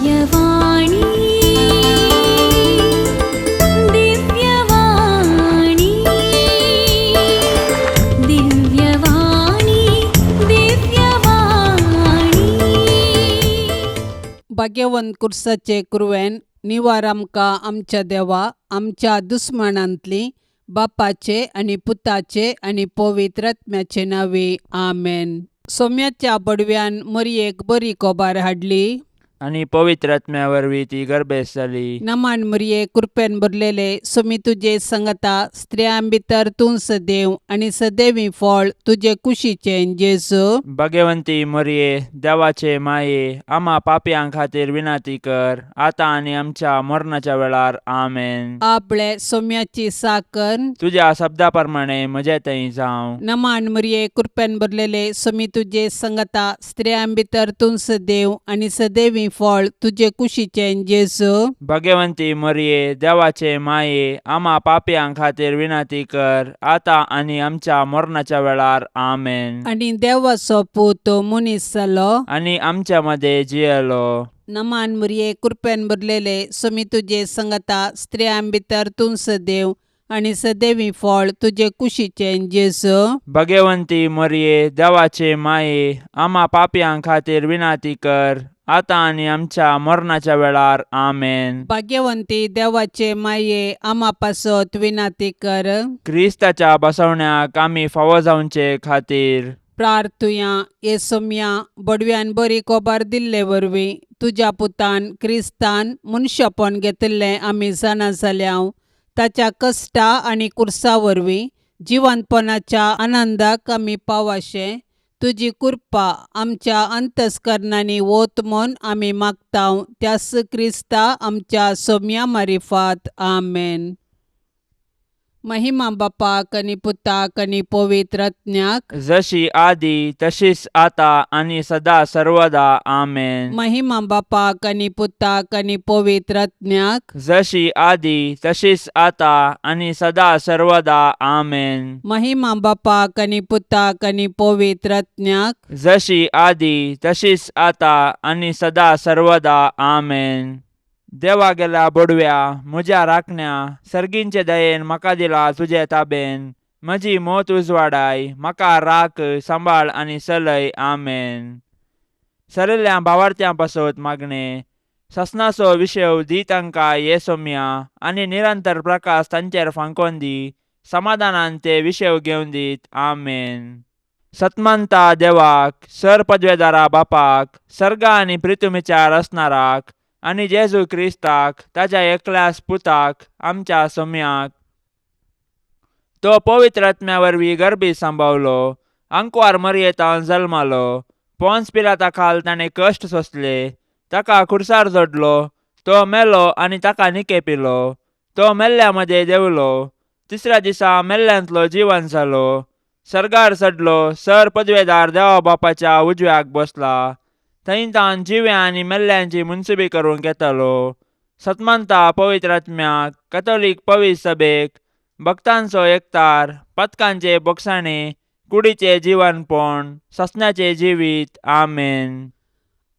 दिव्यवाणी, दिव्यवाणी, दिव्यवाणी, दिव्यवाणी. भाग्यवंत कुर्साचे कुरवेन निवार आमकां आमच्या देवा आमच्या दुस्मानांतली बापाचे आनी पुताचे आनी पवित्र आत्म्याचे नांवे आमेन. सोम्याच्या बडव्यान मरयेक बरी कोबार हाडली आनी पवित्र आत्म्या वरवीं ती गर्भेस्त जाली. नमान मरये, कृपेन भरलेले, सोमी तुजे संगता, स्त्रियां भितर तूं सदैव आनी सदैवी फळ तुजे कुशीचें जेजू. भगवंती मरये, देवाचे माये, आमा पापयां खातीर विनंती कर, आतां आनी आमच्या मरणाच्या वेळार. आमेन. आपले सोम्याची साकर. तुज्या शब्दा प्रमाणे म्हजे थंय जावं. नमान मरये, कृपेन भरलेले, सोमी तुजे संगता, स्त्रियां भितर तूं सदैव आनी सदैवी फळ तुजे कुशीचें जेजू. भगवंती मरये, देवाचे माये, आमा पापयां खातीर विनंती कर, आतां आनी आमच्या मरणाच्या वेळार. आमेन. आनी देवाचो पूत मनीस जालो आनी आमच्या मदें जियेलो. नमान मरये, कृपेन भरलेले, सोमी तुजे संगता, स्त्रियां भितर तूं सदैव आनी सदैवी फळ तुजे कुशीचें जेजू. भगवंती मरये, देवाचे माये, आमा पापयां खातीर विनंती कर, आतां आनी आमच्या मरणाच्या वेळार. आमेन. भाग्यवंती देवाचे माये, आमा पासत विनंती कर. क्रिस्ताच्या बसवण्याक आमी फावो जावचे खातीर प्रार्थुया. हे सोम्या, बडव्यान बरी कोबार दिल्ले वरवीं तुज्या पुतान क्रिस्तान मनशापण घेतिल्लें आमी जाणा जाल्या. ताच्या कश्टा आनी कुर्सा वरवीं जिवंतपणाच्या आनंदाक आमी पावाशें तुजी कृपा आमच्या अंतस्करणांनी वत म्हूण आमी मागता, त्यास क्रिस्ता आमच्या सोम्या मारिफात. आमेन. महिमा बापाक आनी पुताक आनी पवित्र आत्म्याक. जशी आदी तशीच आता आनी सदा सर्वदा. आमेन. महिमा बापाक आनी पुताक आनी पवित्र आत्म्याक. जशी आदी तशीच आता आनी सदा सर्वदा. आमेन. महिमा बापाक आनी पुताक आनी पवित्र आत्म्याक. जशी आदी तशीच आता आनी सदा सर्वदा. आमेन. देवा गेल्या बोडव्या, म्हज्या राखण्या, सर्गींचे दयेन म्हाका दिला तुजे ताबेन. म्हजी मोत उजवाडाय, म्हाका राख, सांबाळ आनी चलय. आमेन. सरिल्ल्या भावार्थ्यां पासत मागणें. ससनाचो विशेव दी तांकां ये सोम्या आनी निरंतर प्रकाश तांचेर फांकोन दी. समाधानान ते विशेव घेवन दीत. आमेन. सतमंता देवाक, सर पदवेदारा बापाक, सर्गा आनी प्रितुमीच्या रचणाराक आनी जेजू क्रिस्ताक ताच्या एकल्याच पुताक, आमच्या सोम्याक, तो पवित्र आत्म्या वरवीं गर्भी सांबावलो, आंकवार मरयेतान जल्मालो, पोन्स पिलाता खाल ताणें कश्ट सोंसले, ताका खुर्सार जोडलो, तो मेलो आनी ताका निकेपिलो, तो मेल्ल्या मदें देंवलो, तिसऱ्या दिसा मेल्ल्यांतलो जिवन जालो, सर्गार चडलो, सर पदवेदार देवा बापाच्या उजव्याक बसला, थंय तावन जिव्या आनी मेल्ल्यांची मुनसुबी करूंक येतालो. सतमंता पवित्र आत्म्याक, कथोलीक पवित्र सभेक, भक्तांचो एकतार, पथकांचे बोगसाणे, कुडीचे जिवनपण, ससण्याचे जिवीत. आमेन.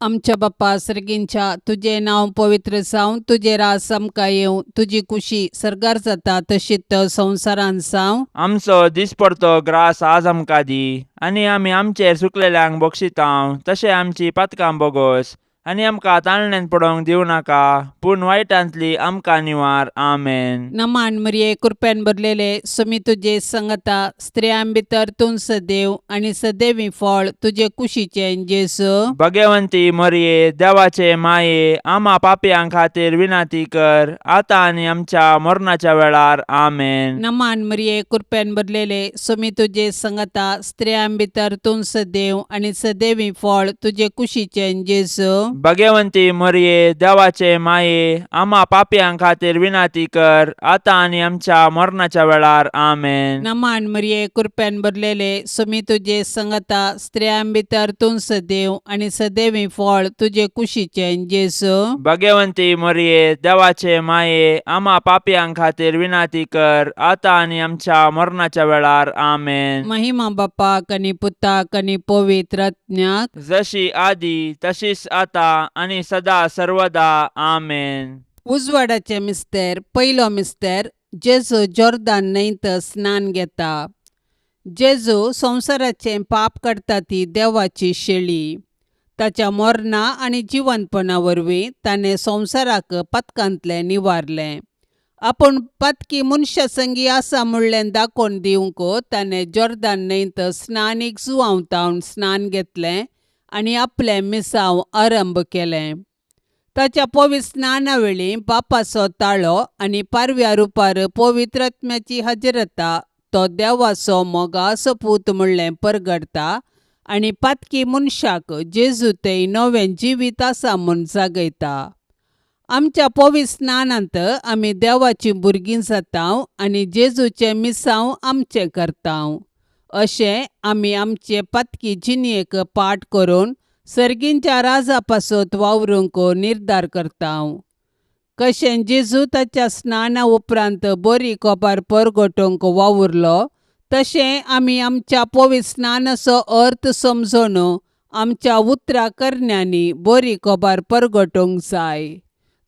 आमच्या बाप्पा सर्गींच्या, तुजें नांव पवित्र जावं, तुजें राज आमकां येवं, तुजी कुशी सर्गार जाता तशीच संवसारांत जावं. आमचो दिसपडतो ग्रास आज आमकां दी आनी आमी आमचेर चुकलेल्यांक बक्षितांव तशें आमची पातकां बोगोस आनी आमकां ताळण्यांत पडोवंक दिवं नाका, पूण वायटांतली आमकां निवार. आमेन. नमान मरिये, कृपेन भरलेले, सुमी तुजे संगता, स्त्रियां भितर तूं सदैव आनी सदैवी फळ तुजे कुशीचें जेजू. भगवंती मरिये, देवाचे माये, आमा पापयां खातीर विनंती कर, आतां आनी आमच्या मरणाच्या वेळार. आमेन. नमान मरिये, कृपेन भरलेले, सुमी तुजे संगता, स्त्रियां भितर तूं सदैव आनी सदैवी फळ तुजे कुशीचें जेजू. भगवंती मरिये, देवाचे माये, आमा पापयां खातीर विनंती कर, आतां आनी आमच्या मरणाच्या वेळार. आमेन. नमान मरिये, कृपेन भरलेले, सुमी तुजे संगता, स्त्रियां भितर तूं सदैव आनी सदैवी फळ तुजे कुशीचें जेजू. भगवंती मरिये, देवाचे माये, आमा पापयां खातीर विनंती कर, आतां आनी आमच्या मरणाच्या वेळार. आमेन. महिमा बापाक आनी पुताक आनी पवित्र आत्म्याक. जशी आदी तशीच आता आनी सदा सर्वदा आमेन. उजवाडाचें मिस्तेर. पयलो मिस्तेर. जेजू जोर्दान न्हंयत स्नान घेता. जेजू संवसाराचें पाप काडटा ती देवाची शेळी. ताच्या मरणा आनी जिवंतपणा वरवीं ताणें संवसाराक पातकांतलें निवारलें. आपूण पातकी मनशा संगी आसा म्हणलें दाखोवन दिवंक ताणें जोर्दान न्हंयत स्नानीक जुवांव स्नान घेतलें आनी आपलें मिसांव आरंभ केलें. ताच्या पवित्र स्नाना वेळी बापाचो ताळो आनी पारव्या रुपार पवित्र आत्म्याची हजरता तो देवाचो मोगाचो पूत म्हणलें परगडता आनी पातकी मनशाक जेजू थंय नवें जिवीत आसा म्हूण जागयता. आमच्या पवित्र स्नानांत आमी देवाचीं भुरगीं जाता आनी जेजूचें मिसांव आमचें करता. अशें आमी आमचे पातकी जिणेक पाठ करून सर्गींच्या राजा पासत वावरूंक निर्धार करता. कशें जेजू ताच्या स्नाना उपरांत बरी कोबार परगटूंक वावुरलो, तशें आमी आमच्या पवित्र स्नानाचो अर्थ समजून आमच्या उतरां करण्यांनी बरी कोबार परगटूंक जाय.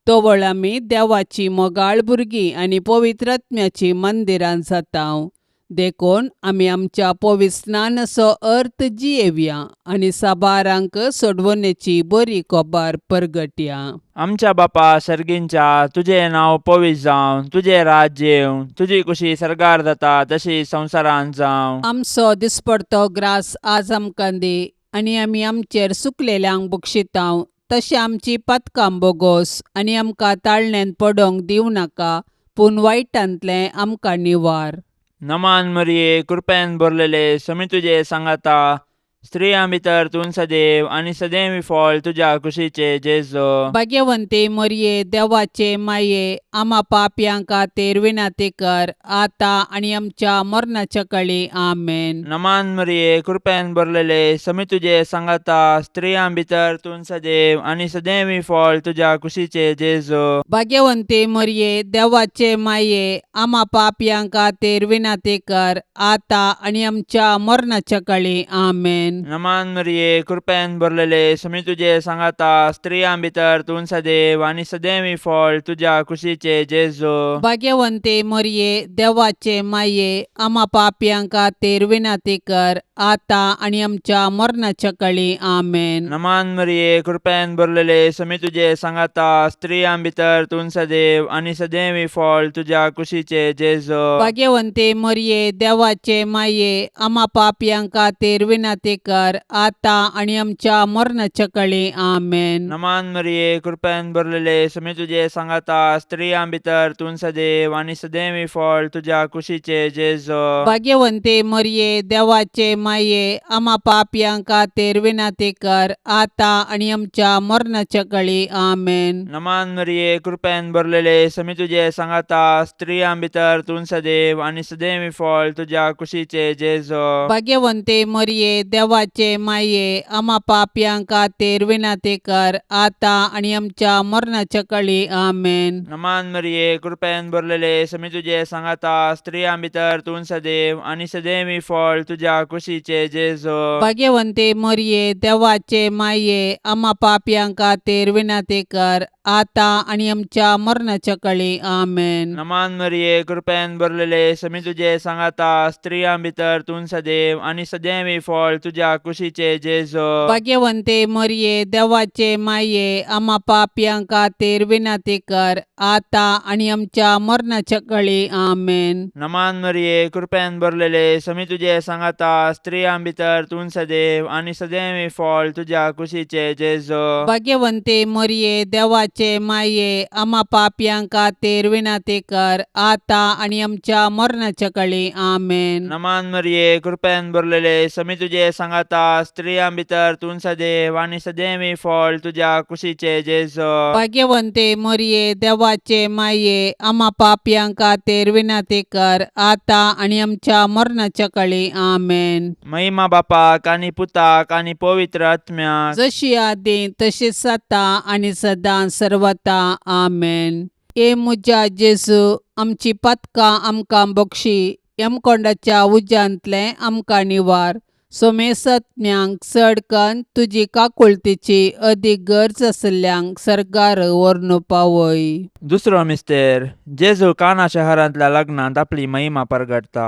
तवळ आमी देवाची मोगाळ भुरगीं आनी पवित्र आत्म्याचीं मंदिरां जाता. देखून आमी आमच्या पवित्र स्नानाचो अर्थ जियेवया आनी साबारांक सोडवणेची बरी कोबार परगटया. आमच्या बापा सर्गींच्या, तुजें नांव पवित्र जावं, तुजें राज्य येवं, तुजी कुशी सर्गार जाता तशी संवसारांत जावं. आमचो दिसपडतो ग्रास आज आमकां दी आनी आमी आमचेर सुकलेल्यांक बक्षितांव, तशें आमची पातकां बोगोस आनी आमकां ताळण्यांत पडोंक दिवं नाका, पूण वायटांतलें आमकां निवार. नमान मरिये, कृपेन भरलेले, समी तुजे सांगाता, स्त्रियां भितर तूं सदैव आनी सदैव फळ तुज्या कुशीचे जेजो. भाग्यवंती मरिये, देवाचे माये, आमा पापयां खातीर विनंती कर, आतां आनी आमच्या मरणाच्या कळी. आमेन. नमान मरिये, कृपेन भरलेले, समी तुजे सांगाता, स्त्रियां भितर तूं सदैव आनी सदैव फळ तुज्या कुशीचे जेजो. भाग्यवंती मरिये, देवाचे माये, आमा पापयां खातीर विनंती कर, आतां आनी आमच्या मरणाच्या कळी. आमेन. नमान मरिये, कृपेन भरलेले, समी तुजे सांगाता, स्त्रियां भितर तूं सदैव आनी सदैव फळ तुज्या कुशीचे जेजो. भाग्यवंती मरिये, देवाचे माये, आमा पापयां खातीर विनंती कर, आतां आनी आमच्या मरणाच्या कळी. आमेन. नमान मरिये, कृपेन भरलेले, समी तुजे सांगाता, स्त्रियां भितर तूं सदैव आनी सदैव फळ तुज्या कुशीचे जेजो. भाग्यवंती मरिये, देवाचे माये, आमा पापयां खातीर विनंती कर, आतां आनी आमच्या मरणाच्या कळी. आमेन. नमान मरिये, कृपेन भरलेले, समी तुजे सांगाता, स्त्रियां भितर तूं सदैव आनी सदैव फळ तुज्या कुशीचे जेजो. भाग्यवंती मरिये, देवाचे माये, आमा पापयां खातीर विनंती कर, आतां आनी आमच्या मरणाच्या कळी. आमेन. नमान मरिये, कृपेन भरलेले, समी तुजे सांगाता, स्त्रियां भितर तूं सदैव आनी सदैव फळ तुज्या कुशीचे जेजो. भाग्यवंती मरिये, देवाचे माये, आमा पापयां खातीर विनंती कर, आतां आनी आमच्या मरणाच्या कळी. आमेन. नमान मरिये, कृपेन भरलेले, समी तुजे सांगाता, स्त्रियां भितर तूं सदैव आनी सदैव फळ तुज्या कुशीचे जेजो. भाग्यवंती मरिये, देवाचे माये, आमा पापयां खातीर विनंती कर, आतां आनी आमच्या मरणाच्या कळी. आमेन. नमान मरिये, कृपेन भरलेले, समी तुजे सांगाता, स्त्रियां भितर तूं सदैव आनी सदैव फळ तुज्या कुशीचे जेजो. भाग्यवंती मरिये, देवाचे माये, आमा पापयां खातीर विनंती कर, आतां आनी आमच्या मरणाच्या कळी. आमेन. नमान मरिये, कृपेन भरलेले, समी तुजे सांगाता, स्त्रियां भितर तूं सदैव आनी सदैव फळ तुज्या कुशीचे जेजो. भाग्यवंती मरिये, देवाचे माये, आमा पापयां खातीर विनंती कर, आतां आनी आमच्या मरणाच्या कळी. आमेन. नमान मरिये, कृपेन भरलेले, समी तुजे सांगाता, स्त्रियां भितर तूं सदैव आनी सदैव फळ तुज्या कुशीचे जेजो. भाग्यवंती मरिये, देवाचे माये, आमा पापयां खातीर विनंती कर, आतां आनी आमच्या मरणाच्या कळी. आमेन. महिमा बापाक आनी पुताक आनी पवित्र आत्म्याक, जशी आदी तशीच आतां आनी सदां सर्वता. आमेन. ए म्हज्या जेजू, आमची पातकां आमकां बक्षी, यमकोंडाच्या उज्यांतलें आमकां निवार. सोमेसत्म्यांक चड कन्न तुजी काकुळतीची अदीक गरज आशिल्ल्यांक सर्गार व्हरून पावय. दुसरो मिस्तेर. जेजू काना शहरांतल्या लग्नांत आपली महिमा परगटता.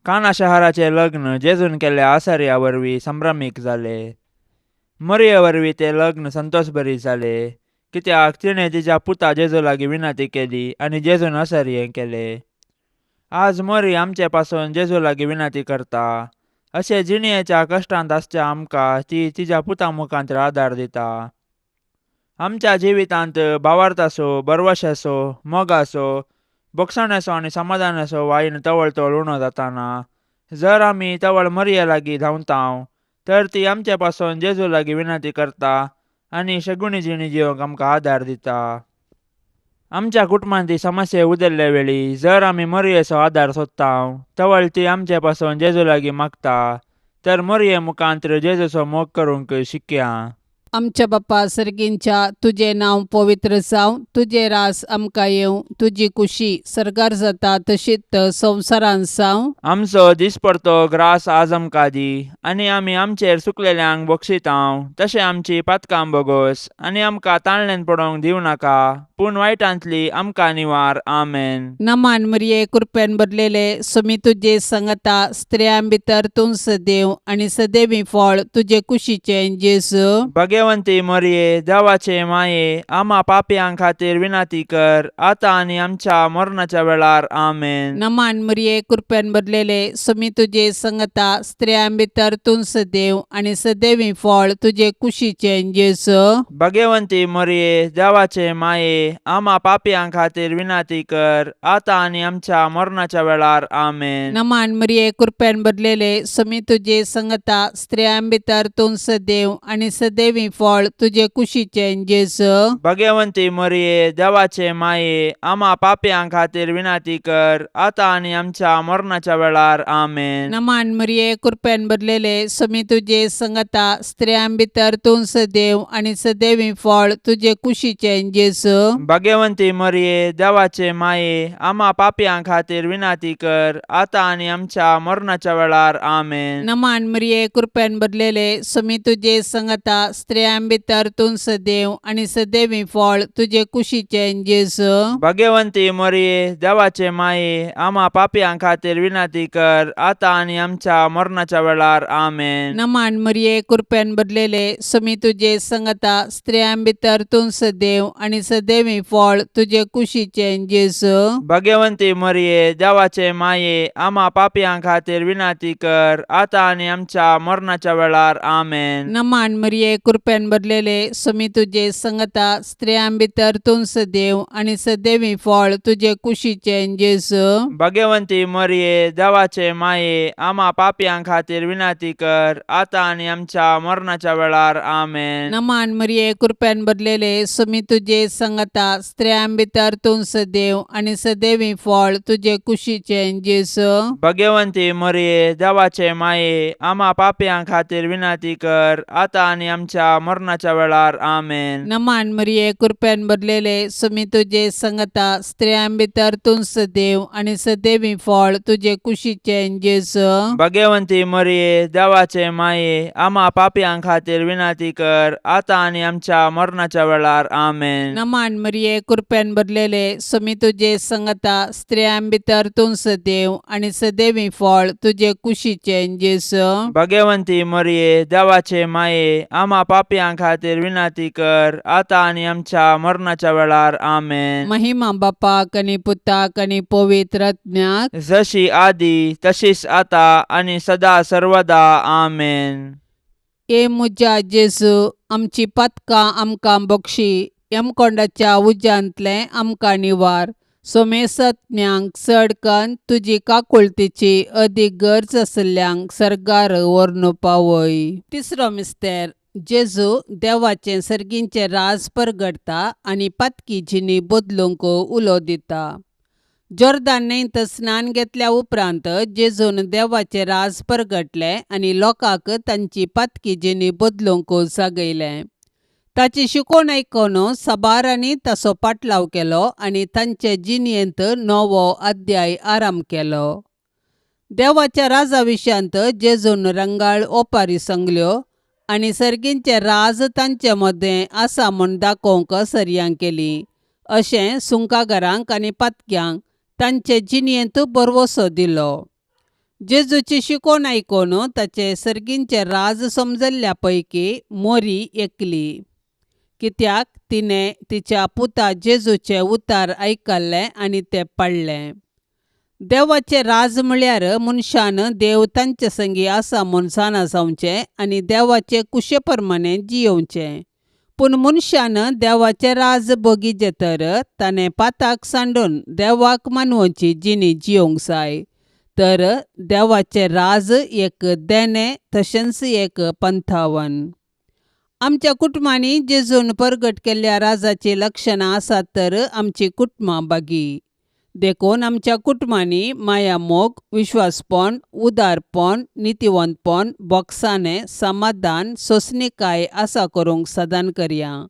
काना शहराचें लग्न जेजून केल्ल्या आसर्या वरवीं संभ्रमीक जालें. मरये वरवीं तें लग्न संतोशभरीत जालें, कित्याक तिणें तिच्या पुता जेजू लागीं विनंती केली आनी जेजून असर्यें केलें. आज मरी आमचे पासून जेजू लागीं विनंती करता. अशें जिणयेच्या कश्टांत आसच्या आमकां ती तिच्या पुता मुखांत आदार दिता. आमच्या जिवितांत भावार्थाचो, भरवशाचो, मोगाचो, भोगसण्याचो आनी समाधानाचो वायन तवळ तवळ उणो जाताना जर आमी तवळ मरये लागीं धांवतांव तर ती आमचे पासून जेजू लागीं विनंती करता आनी शगुणी जिणी जिवंक आमकां आदार दिता. आमच्या कुटुंबांत समस्या उदेल्ले वेळी जर आमी मरयेचो आदार सोदतांव तवळ ती आमचे पासून जेजू लागीं मागता. तर मरये मुखांत जेजूचो मोग करूंक शिकया. आमच्या बापा सर्गींच्या, तुजें नांव पवित्र जावं, तुजें रास आमकां येवं, तुजी कुशी सर्गार जाता तशीच संवसारांत जावं. आमचो दिसपडतो ग्रास आज आमकां दी आनी आमी आमचेर चुकलेल्यांक बक्षितांव तशें आमची पातकां बोगोस आनी आमकां ताणल्यान पडोवंक दिवं नाका, पूण वायटांतली आमकां निवार. आमेन. नमान मरिये, कृपेन भरलेले, सुमी तुजे संगता, स्त्रियां भितर तूं सदैव आनी सदैवी फळ तुजे कुशीचें जेजू. भगवंती मरये, देवाचे माये, आमा पापयां खातीर विनंती कर, आतां आनी आमच्या मरणाच्या वेळार. आमेन. नमान मरिये, कृपेन भरलेले, सुमी तुजे संगता, स्त्रियां भितर तूं सदैव आनी सदैवी फळ तुजे कुशीचें जेजू. भगवंती मरये, देवाचे माये, आमा पापयां खातीर विनंती कर, आतां आनी आमच्या मरणाच्या वेळार. आमेन. नमान मरिये, कृपेन भरलेले, सुमी तुजे संगता, स्त्रियां भितर तूं सदैव आनी सदैवी फळ तुजे कुशीचें जेजू. भगवंती मरये, देवाचे माये, आमा पापयां खातीर विनंती कर, आतां आनी आमच्या मरणाच्या वेळार. आमेन. नमान मरिये, कृपेन भरलेले, सुमी तुजे संगता, स्त्रियां भितर तूं सदैव आनी सदैवी फळ तुजे कुशीचें जेजू. भगवंती मरये, देवाचे माये, आमा पापयां खातीर विनंती कर, आतां आनी आमच्या मरणाच्या वेळार. आमेन. नमान मरिये, कृपेन भरलेले, सुमी तुजे संगता, स्त्रियां भितर तूं सदैव आनी सदैवी फळ तुजे कुशीचें जेजू. भगवंती मरये, देवाचे माये, आमा पापयां खातीर विनंती कर, आतां आनी आमच्या मरणाच्या वेळार. आमेन. नमान मरिये, कृपेन भरलेले, सुमी तुजे संगता, स्त्रियां भितर तूं सदैव आनी सदैवी फळ तुजे कुशीचें जेजू. भगवंती मरये, देवाचे माये, आमा पापयां खातीर विनंती कर, आतां आनी आमच्या मरणाच्या वेळार. आमेन. नमान मरिये, कृपेन भरलेले, सुमी तुजे संगता, स्त्रियां भितर तूं सदैव आनी सदैवी फळ तुजे कुशीचें जेजू. भगवंती मरये, देवाचे माये, आमा पापयां खातीर विनंती कर, आतां आनी आमच्या मरणाच्या वेळार. आमेन. नमान मरिये, कृपेन भरलेले, सुमी तुजे संगता, स्त्रियां भितर तूं सदैव आनी सदैवी फळ तुजे कुशीचें जेजू. भगवंती मरये, देवाचे माये, आमा पापयां खातीर विनंती कर, आतां आनी आमच्या मरणाच्या वेळार. आमेन. नमान मरिये, कृपेन भरलेले, सुमी तुजे संगता, स्त्रियां भितर तूं सदैव आनी सदैवी फळ तुजे कुशीचें जेजू. भगवंती मरये, देवाचे माये, आमा पापयां खातीर विनंती कर, आतां आनी आमच्या मरणाच्या वेळार. आमेन. नमान मरिये, कृपेन भरलेले, सुमी तुजे संगता, स्त्रियां भितर तूं सदैव आनी सदैवी फळ तुजे कुशीचें जेजू. भगवंती मरये, देवाचे माये, आमा पापयां खातीर विनंती कर, आतां आनी आमच्या मरणाच्या वेळार. आमेन. महिमा बापाक आनी पुताक आनी पवित्र आत्म्याक. जशी आदी तशीच आता आनी सदा सर्वदा. आमेन. ए म्हज्या जेजू, आमची पातकां आमकां बक्षी, यमकोंडाच्या उज्यांतलें आमकां निवार, सोमेसत्म्यांक चड कन्न तुजी काकुळतीची अदीक गरज आशिल्ल्यांक सर्गार व्हरून पावय. तिसरो मिस्तेर. जेजू देवाचें सर्गींचें राज परगटता आनी पातकी जिणी बदलूंक उलो दिता. जोर्दान न्हंयत स्नान घेतल्या उपरांत जेजून देवाचें राज परगटलें आनी लोकांक तांची पातकी जिणी बदलूंक जागयलें. ताची शिकवण आयकून साबारांनी ताचो पाटलाव केलो आनी तांचे जिणेंत नवो अध्याय आरंभ केलो. देवाच्या राजा विशयांत जेजून रंगाळ ओपारी सांगल्यो आनी सर्गींचें राज तांचे मदें आसा म्हूण दाखोवंक सरयां केली. अशें सुंकागारांक आनी पातक्यांक तांचे जिणेंत भरवंसो दिलो. जेजूची शिकवण आयकून ताचें सर्गींचें राज समजल्ल्या पैकी मोरी एकली. कित्याक तिणें तिच्या पुता जेजूचें उतार आयकल्लें आनी तें पाळ्ळें. देवाचें राज म्हळ्यार मनशान देव तांचे संगी आसा म्हूण जाणा जावचें आनी देवाचे कुशे प्रमाणें जियोवचें. पूण मनशान देवाचें राज भोगिचें तर ताणें पाताक सांडून देवाक मानवची जिणी जियोवंक जाय. तर देवाचें राज एक देणें तशेंच एक पंथावन. आमच्या कुटुंबांनी जेजून परगट केल्ल्या राजाचीं लक्षणां आसात तर आमचीं कुटुंबां बागी. देखून आमच्या कुटुंबांनी मायामोग, विश्वासपण, उदारपण, नितीवंतपण, बोगसाणें, समाधान, सोंसणीकाय आसा करूंक सदान करया.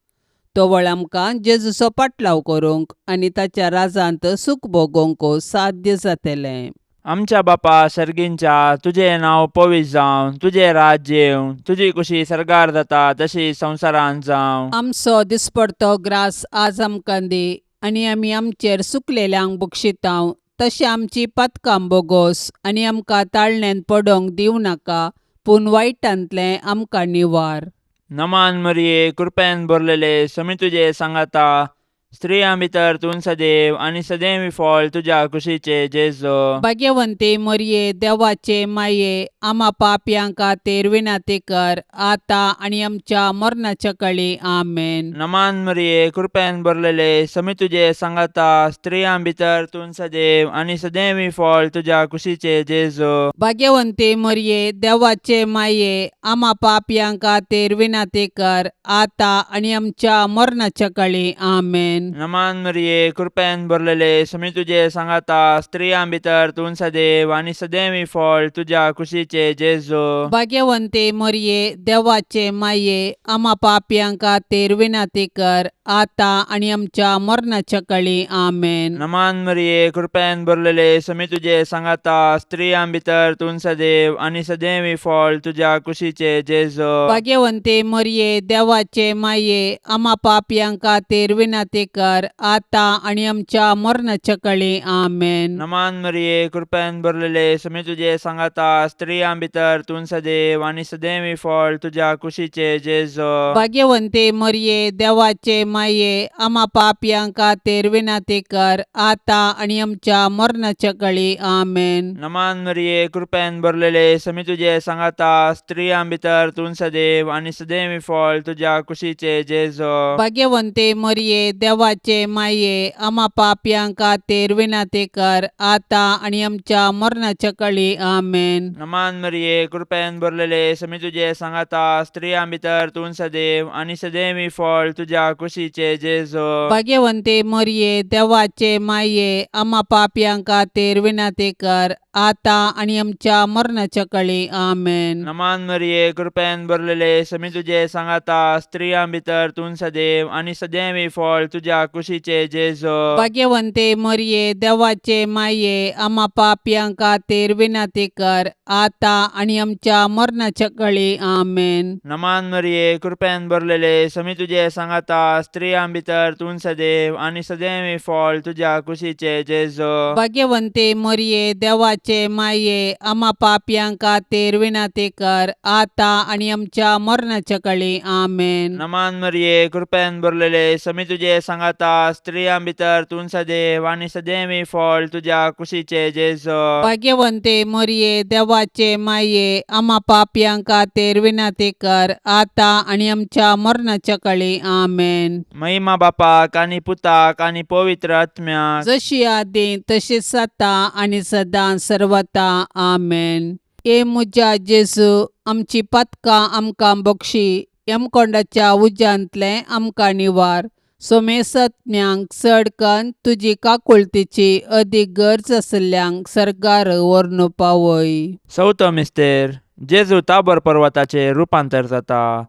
तवळ आमकां जेजूचो पाटलाव करूंक आनी ताच्या राजांत सूख भोगोवंक साध्य जातलें. आमच्या बापा सर्गींच्या, तुजें नांव पवित्र जावं, तुजें राज्य येवं, तुजी कुशी सर्गार जाता तशी संवसारांत जावं. आमचो दिसपडतो ग्रास आज आमकां दी आनी आमी आमचेर सुकलेल्यांक बक्षितांव तशें आमची पातकां बोगोस आनी आमकां ताळण्यांत पडोवंक दिवं नाका पूण वायटांतलें आमकां निवार. नमान मरिये, कृपेन भरलेले, समी तुजे सांगाता, स्त्रियां भितर तूं सदैव आनी सदैव फळ तुज्या कुशीचे जेजो. भाग्यवंती मोरये, देवाचे माये, आमा पापयां खातीर विनंती कर आतां आनी आमच्या मरणाच्या कळी. आमेन. नमान मरिये, कृपेन भरलेले, समी तुजे सांगाता, स्त्रियां भितर तूं सदैव आनी सदैव फळ तुज्या कुशीचे जेजो. भाग्यवंती मोरये, देवाचे माये, आमा पापयां खातीर विनंती कर आतां आनी आमच्या मरणाच्या कळी. आमेन. नमान मरिये, कृपेन भरलेले, समी तुजे सांगाता, स्त्रियां भितर तूं सदैव आनी सदैव फळ तुज्या कुशीचे जेजो. भाग्यवंती मोरये, देवाचे माये, आमा पापयां खातीर विनंती कर आतां आनी आमच्या मरणाच्या कळी. आमेन. नमान मरिये, कृपेन भरलेले, समी तुजे सांगाता, स्त्रियां भितर तूं सदैव आनी सदैव फळ तुज्या कुशीचे जेजो. भाग्यवंती मोरये, देवाचे माये, आमा पापयां खातीर विनंती कर आतां आनी आमच्या मरणाच्या कळी. आमेन. नमान मरिये, कृपेन भरलेले, समी तुजे सांगाता, स्त्रियां भितर तूं सदैव आनी सदैव फळ तुज्या कुशीचे जेजो. भाग्यवंती मोरये, देवाचे माये, आमा पापयां खातीर विनंती कर आतां आनी आमच्या मरणाच्या कळी. आमेन. नमान मरिये, कृपेन भरलेले, समी तुजे सांगाता, स्त्रियां भितर तूं सदैव आनी सदैव फळ तुज्या कुशीचे जेजो. भाग्यवंती मोरये, देवाचे माये, आमा पापयां खातीर विनंती कर आतां आनी आमच्या मरणाच्या कळी. आमेन. नमान मरिये, कृपेन भरलेले, समी तुजे सांगाता, स्त्रियां भितर तूं सदैव आनी सदैव फळ तुज्या कुशीचे जेजो. भाग्यवंती मोरये, देवाचे माये, आमा पापयां खातीर विनंती कर आतां आनी आमच्या मरणाच्या कळी. आमेन. नमान मरिये, कृपेन भरलेले, समी तुजे सांगाता, स्त्रियां भितर तूं सदैव आनी सदैव फळ तुज्या कुशीचे जेजो. भाग्यवंती मोरये, देवाचे माये, आमा पापयां खातीर विनंती कर आतां आनी आमच्या मरणाच्या कळी. आमेन. नमान मरिये, कृपेन भरलेले, समी तुजे सांगाता, स्त्रियां भितर तूं सदैव आनी सदैव फळ तुज्या कुशीचे जेजो. भाग्यवंती मोरये, देवाचे माये, आमा पापयां खातीर विनंती कर आतां आनी आमच्या मरणाच्या कळी. आमेन. नमान मरिये, कृपेन भरलेले, समी तुजे सांगाता, स्त्रियां भितर तूं सदैव आनी सदैव फळ तुज्या कुशीचे जेजो. भाग्यवंती मोरये, देवाचे माये, आमा पापयां खातीर विनंती कर आतां आनी आमच्या मरणाच्या कळी. आमेन. महिमा बापाक आनी पुताक आनी पवित्र आत्म्याक, जशी आदी तशीच आतां आनी सदां सर्वता. आमेन. ए म्हज्या जेजू, आमची पातकां आमकां बक्षी, यमकोंडाच्या उज्यांतलें आमकां निवार, सोमेसत्म्यांक चड कन्न तुजी काकुळतीची अदीक गरज आशिल्ल्यांक सर्गार व्हरून पावय. चवथो मिस्तेर, जेजू ताबर पर्वताचेर रुपांतर जाता.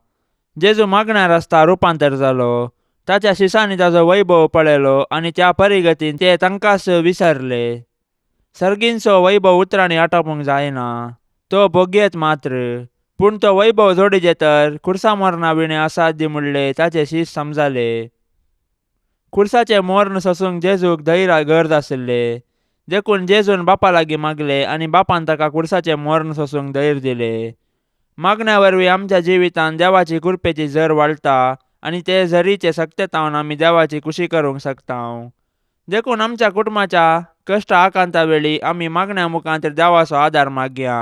जेजू मागण्यार आसता रुपांतर जालो. ताच्या शिसांनी ताजो वैभव पळयलो आनी त्या परिगतीन ते तांकांच विसरले. सर्गींचो वैभव उतरांनी आटापूंक जायना, तो भोगयेत मात्र. पूण तो वैभव जोडीजे तर खुर्सा मरणा विणे असाध्य म्हणले ताचे शीस समजाले. खुर्साचें मर्ण सोसूंक जेजूक धैर्य गरज आशिल्ले, देखून जेजून बापा लागीं मागले आनी बापान ताका खुर्साचें मर्ण सोसूंक धैर्य दिले. मागण्या वरवीं आमच्या जिवितांत देवाची कृपेची झर वाडटा आनी ते झरीचे सक्तेतावन आमी देवाची खुशी करूंक शकता. देखून आमच्या कुटुंबाच्या कश्ट आकांता वेळी आमी मागण्या मुखांत देवाचो आदार मागया.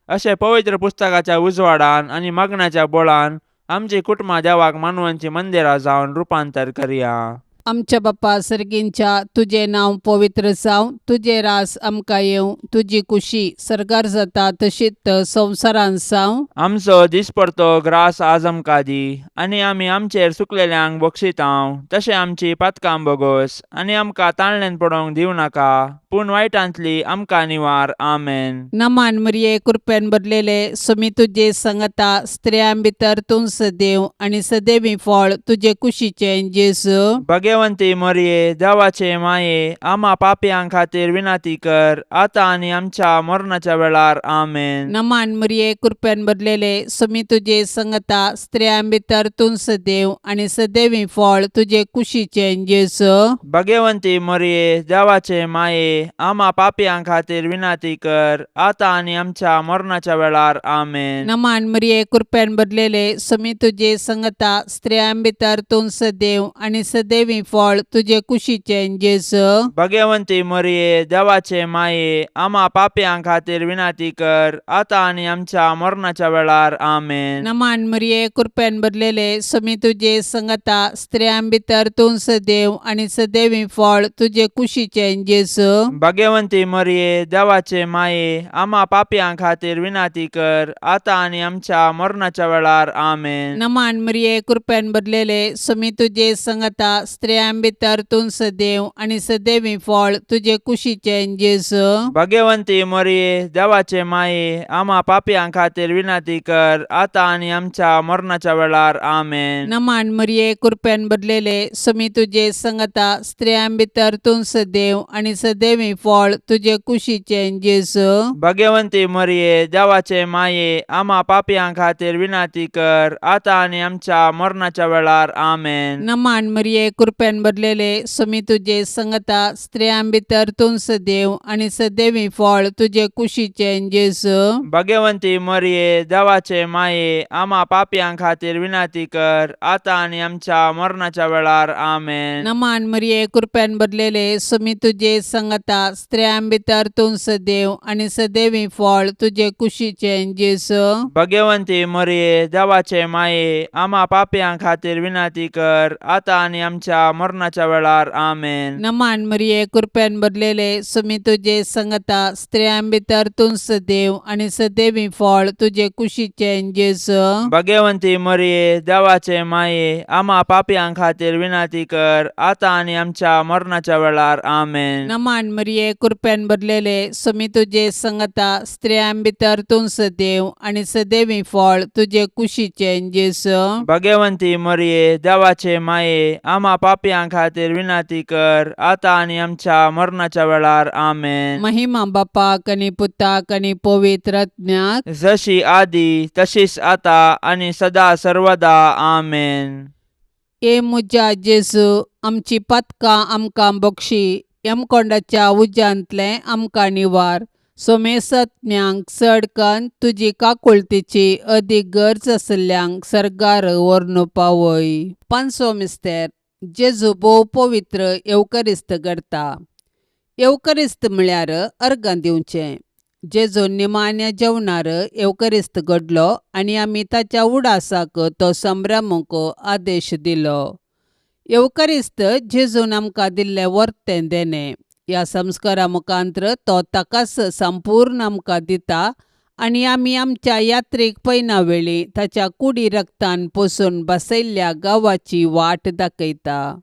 अशें पवित्र पुस्तकाच्या उजवाडान आनी मागण्याच्या बळान आमची कुटुंबां देवाक मानवांची मंदिरां जावन रुपांतर करया. आमच्या बाप्पा सर्गींच्या, तुजें नांव पवित्र जावं, तुजें रास आमकां येवं, तुजी कुशी सर्गार जाता तशीच संवसारांत जावं. आमचो दिसपडतो ग्रास आज आमकां दी आनी आमी आमचेर सुकलेल्यांक बक्षितांव तशें आमची पातकां बोगोस आनी आमकां ताणल्यान पडोवंक दिवं नाका, पूण वायटांतली आमकां निवार. आमेन. नमान मरिये, कृपेन भरलेले, सुमी तुजे संगता, स्त्रियां भितर तूं सदैव आनी सदैवी फळ तुजे कुशीचें जेजू. भगवंती मरिये, देवाचे माये, आमा पापयां खातीर विनंती कर, आतां आनी आमच्या मरणाच्या वेळार. आमेन. नमान मरिये, कृपेन भरलेले, सुमी तुजे संगता, स्त्रियां भितर तूं सदैव आनी सदैवी फळ तुजे कुशीचें जेजू. भगवंती मरिये, देवाचे माये, आमा पापयां खातीर विनंती कर, आतां आनी आमच्या मरणाच्या वेळार. आमेन. नमान मरिये, कृपेन भरलेले, सुमी तुजे संगता, स्त्रियां भितर तूं सदैव आनी सदैवी फळ तुजे कुशीचें जेजू. भगवंती मरिये, देवाचे माये, आमा पापयां खातीर विनंती कर, आतां आनी आमच्या मरणाच्या वेळार. आमेन. नमान मरिये, कृपेन भरलेले, सुमी तुजे संगता, स्त्रियां भितर तूं सदैव आनी सदैवी फळ तुजे कुशीचें जेजू. भगवंती मरिये, देवाचे माये, आमा पापयां खातीर विनंती कर, आतां आनी आमच्या मरणाच्या वेळार. आमेन. नमान मरिये, कृपेन भरलेले, सुमी तुजे संगता, स्त्रियां भितर तूं सदैव आनी सदैवी फळ तुजे कुशीचें जेजू. भगवंती मरिये, देवाचे माये, आमा पापयां खातीर विनंती कर, आतां आनी आमच्या मरणाच्या वेळार. आमेन. नमान मरिये, कृपेन भरलेले, सुमी तुजे संगता, स्त्रियां भितर तूं सदैव आनी सदैवी फळ तुजे कुशीचें जेजू. भगवंती मरिये, देवाचे माये, आमा पापयां खातीर विनंती कर, आतां आनी आमच्या मरणाच्या वेळार. आमेन. नमान मरिये, कृपेन भरलेले, सुमी तुजे संगता, स्त्रियां भितर तूं सदैव आनी सदैवी फळ तुजे कुशीचें जेजू. भगवंती मरिये, देवाचे माये, आमा पापयां खातीर विनंती कर, आतां आनी आमच्या मरणाच्या वेळार. आमेन. नमान मरिये, कृपेन भरलेले, सुमी तुजे संगता, स्त्रियां भितर तूं सदैव आनी सदैवी फळ तुजे कुशीचें जेजू. भगवंती मरिये, देवाचे माये, आमा पापयां खातीर विनंती कर, आतां आनी आमच्या मरणाच्या वेळार. आमेन. नमान मरिये, कृपेन भरलेले, सुमी तुजे संगता, स्त्रियां भितर तूं सदैव आनी सदैवी फळ तुजे कुशीचें जेजू. भगवंती मरिये, देवाचे माये, आमा पापयां खातीर विनंती कर, आतां आनी आमच्या मरणाच्या वेळार. आमेन. नमान मरिये, कृपेन भरलेले, सुमी तुजे संगता, स्त्रियां भितर तूं सदैव आनी सदैवी फळ तुजे कुशीचें जेजू. भगवंती मरिये, देवाचे माये, आमा पापयां खातीर विनंती कर, आतां आनी आमच्या मरणाच्या वेळार. आमेन. महिमा बापाक आनी पुताक आनी पवित्र आत्म्याक, जशी आदी तशीच आता आनी सदा सर्वदा. आमेन. ए म्हज्या जेजू, आमची पातकां आमकां बक्षी, यमकोंडाच्या उज्यांतलें आमकां निवार, सोमेसत्म्यांक चड कन्न तुजी काकुळतीची अदीक गरज आशिल्ल्यांक सर्गार व्हरून पावय. पांचवो मिस्तेर, जेजू भोव पवित्र येवकरिस्त करता. येवकरिस्त म्हळ्यार अर्गां दिवचें. जेजू निमाण्या जेवणार येवकरिस्त घडलो आनी आमी ताच्या उडासाक तो संभ्रमूंक आदेश दिलो. येवकरिस्त जेजून आमकां दिल्लें वर्तें देणें. ह्या संस्कारा मुखांत्र तो ताकाच संपूर्ण आमकां दिता आनी आमी आमच्या यात्रेक पयना वेळी ताच्या कुडी रक्तान पोसून बसयल्ल्या गांवाची वाट दाखयता.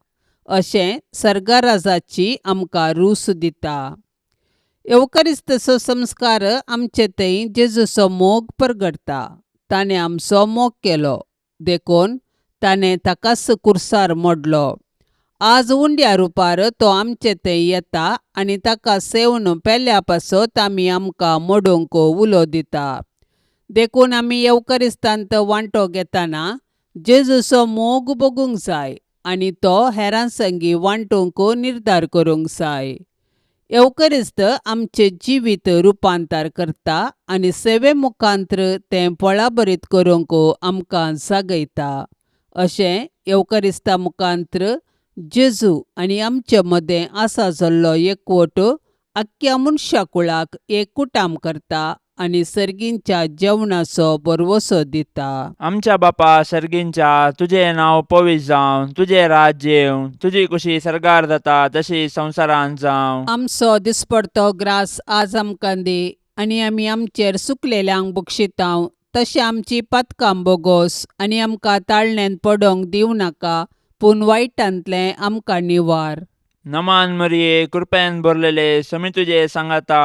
अशें सर्गराजाची आमकां रूस दिता. येवकरिस्तचो संस्कार आमचे थंय जेजूचो मोग परगटता. ताणें आमचो मोग केलो देखून ताणें ताकाच कुर्सार मोडलो. आज उंड्या रुपार तो आमचे थंय येता आनी ताका सेवन पेल्या पासत आमी आमकां मोडूंक उलो दिता. देखून आमी येवकरिस्तांत वांटो घेतना जेजूचो मोग भोगूंक जाय आनी तो हेरां संगी वांटूंक निर्धार करूंक जाय. येवकरिस्त आमचें जिवीत रुपांतर करता आनी सेवे मुखांत्र तें फळाभरीत करूंक आमकां जागयता. अशें येवकरिस्ता मुखांत्र जेजू आनी आमचे मदें आसा जाल्लो एकवट आख्ख्या मनशा कुळाक एक कुटाम करता आनी सर्गींच्या जेवणाचो भरवंसो दिता. आमच्या बापा सर्गींच्या, तुजें नांव पवित्र जावं, तुजें राज्य येवं, तुजी कुशी सर्गार जाता तशी संवसारांत जावं. आमचो दिसपडतो ग्रास आज आमकां दी आनी आमी आमचेर सुकलेल्यांक बक्षितांव तशें आमची पातकां बोगोस आनी आमकां ताळण्यांत पडोंक दिवं नाका पूण वायटांतलें आमकां निवार. नमान मरिये, कृपेन भरलेले, समी तुजे सांगाता,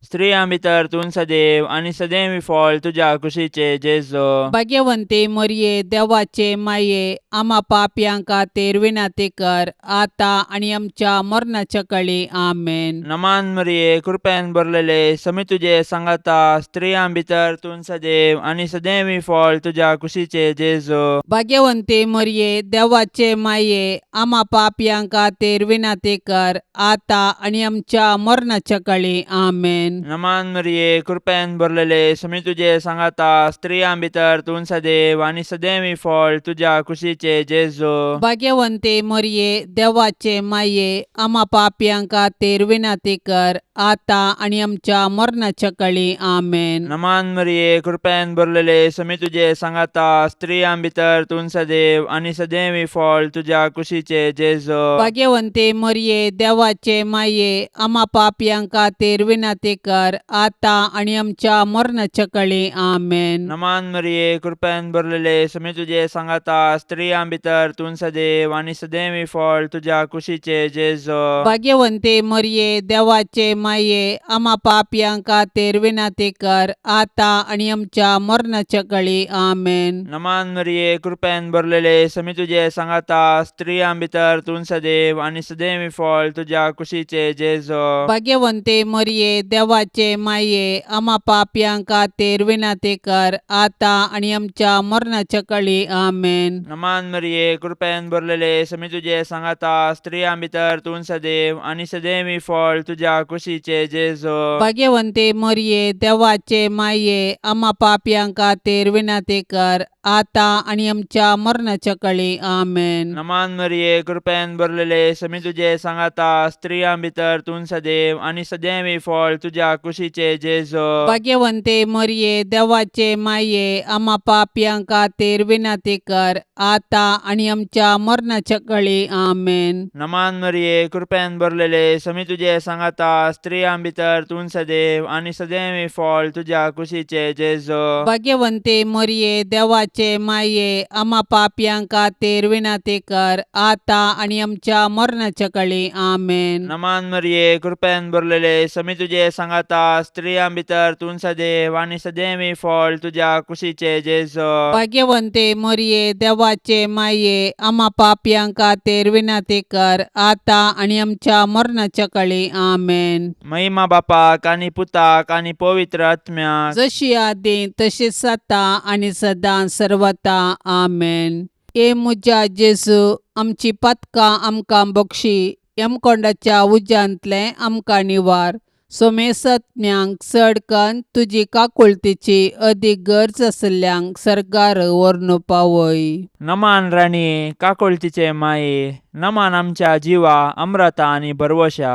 स्त्रियां भितर तूं सदैव आनी सदैव फळ तुज्या कुशीचे जेजू. भाग्यवंती मरये, देवाचे माये, आमा पापयां खातीर विनंती कर आतां आनी आमच्या मरणाच्या कळी. आमेन. नमान मरिये, कृपेन भरलेले, समी तुजे सांगाता, स्त्रियां भितर तूं सदैव आनी सदैव फळ तुज्या कुशीचे जेजू. भाग्यवंती मरये, देवाचे माये, आमा पापयां खातीर विनंती कर आतां आनी आमच्या मरणाच्या कळी. आमेन. नमान मरिये, कृपेन भरलेले, समी तुजे सांगाता, स्त्रियां भितर तूं सदैव आनी सदैव फळ तुज्या कुशीचे जेजू. भाग्यवंती मरये, देवाचे माये, आमा पापयां खातीर विनंती कर आतां आनी आमच्या मरणाच्या कळी. आमेन. नमान मरिये, कृपेन भरलेले, समी तुजे सांगाता, स्त्रियां भितर तूं सदैव आनी सदैव फळ तुज्या कुशीचे जेजू. भाग्यवंती मरये, देवाचे माये, आमा पापयां खातीर विनंती कर आतां आनी आमच्या मरणाच्या कळी. आमेन. नमान मरिये, कृपेन भरलेले, समी तुजे सांगाता, स्त्रियां भितर तूं सदैव आनी सदैव फळ तुज्या कुशीचे जेजू. भाग्यवंती मरये, देवाचे माये, आमा पापयां खातीर विनंती कर आतां आनी आमच्या मरणाच्या कळी. आमेन. नमान मरिये, कृपेन भरलेले, समी तुजे सांगाता, स्त्रियां भितर तूं सदैव आनी सदैव फळ तुज्या कुशीचे जेजू. भाग्यवंती मरये, देवाचे माये, आमा पापयां खातीर विनंती कर आतां आनी आमच्या मरणाच्या कळी. आमेन. नमान मरिये, कृपेन भरलेले, समी तुजे सांगाता, स्त्रियां भितर तूं सदैव आनी सदैव फळ तुज्या कुशीचे जेजू. भाग्यवंती मरये, देवाचे माये, आमा पापयां खातीर विनंती कर आतां आनी आमच्या मरणाच्या कळी. आमेन. नमान मरिये, कृपेन भरलेले, समी तुजे सांगाता, स्त्रियां भितर तूं सदैव आनी सदैव फळ तुज्या कुशीचे जेजू. भाग्यवंती मरये, देवाचे माये, आमा पापयां खातीर विनंती कर आतां आनी आमच्या मरणाच्या कळी. आमेन. नमान मरिये, कृपेन भरलेले, समी तुजे सांगाता, स्त्रियां भितर तूं सदैव आनी सदैव फळ तुज्या कुशीचे जेजू. भाग्यवंती मरये, देवाचे माये, आमा पापयां खातीर विनंती कर आतां आनी आमच्या मरणाच्या कळी. आमेन. नमान मरिये, कृपेन भरलेले, समी तुजे सांगाता, स्त्रियां भितर तूं सदैव आनी सदैव फळ तुज्या कुशीचे जेजू. भाग्यवंती मरये, देवाचे माये, आमा पापयां खातीर विनंती कर आतां आनी आमच्या मरणाच्या कळी. आमेन. महिमा बापाक आनी पुताक आनी पवित्र आत्म्याक, जशी आदी तशीच आतां आनी सदां सर्वता. आमेन. ए म्हज्या जेजू, आमची पातकां आमकां बक्षी, यमकोंडाच्या उज्यांतलें आमकां निवार, सोमेसत्म्यांक चड कन्न तुजी काकुळतीची अदीक गरज आशिल्ल्यांक सर्गार व्हरून पावय. नमान राणये, काकुळतीचे माये, नमान आमच्या जिवा अम्रता आनी भरवशा,